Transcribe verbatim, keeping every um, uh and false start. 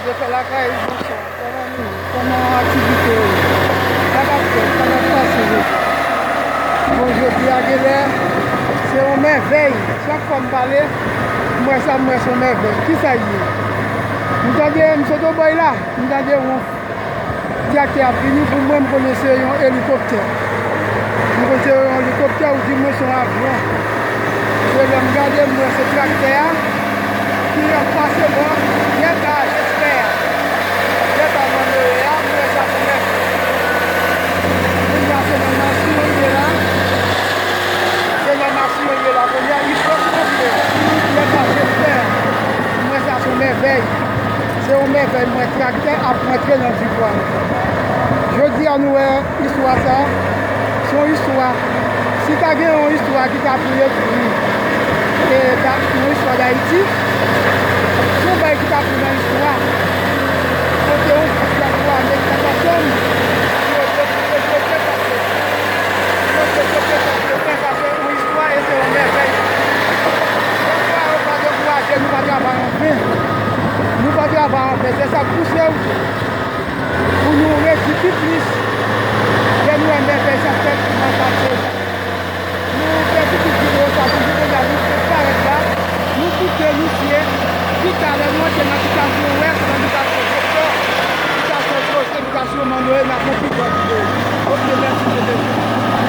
Yo fè lakay, bonjou. Kòman nou ye? Kòman aktivite yo ye? Sa k ap fèt? Sa k ap pase jodi? Bon, jodi a genlè, se yon mèvèy. Chak fwa m pale, m wè sa, m wè se yon mèvèy. Kisa l ye? M tande, m sot obòy la, m tande yon traktè ap vini pou mwen, m konnen se yon elikoptè. M konnen se yon elikoptè, ou di mwen se yon avyon. Se lè m gade, m wè se traktè a ki ap pase bò, lè ta jespè a, lè ta mannoye a, m wè sa pou mèt. Kounye a se nan machin yo ye la. Se nan machin yo ye la. Kounye a, istwa ki konfye. Lè ta jespè a, m wè sa se yon mèvèy. Se yon mèvèy, m wè traktè ap rantre nan Vikwa. Jodi a, nou wè istwa sa, se yon istwa. Si ta gen yon istwa ki ta pou ekri, e, ta, yon istwa Dayiti, se yon bagay ki ta pou nan istwa. Kote yon gwoup k ap fòme Katasòm, yo devlope, devlope, devlope, devlope, devlope, sa se yon istwa e se yon mèvèy. Lòt fwa, yo pa dekouraje, nou pa travay anven. Nou pa travay anven. Se sa k pouse w pou nou redi pi plis lè nou wè mèvèy sa fèt nan katye. Nou fè ti kit videyo sa pou jounen jodi a, nou fè parèt la, nou koute, nou siye. Pita, lè nou antre nan bitasyon Wès, nan bitasyon Sektò, bitasyon Jozye, bitasyon Mannoye, n ap fè pi gwo videyo. Oke, mèsi, se te.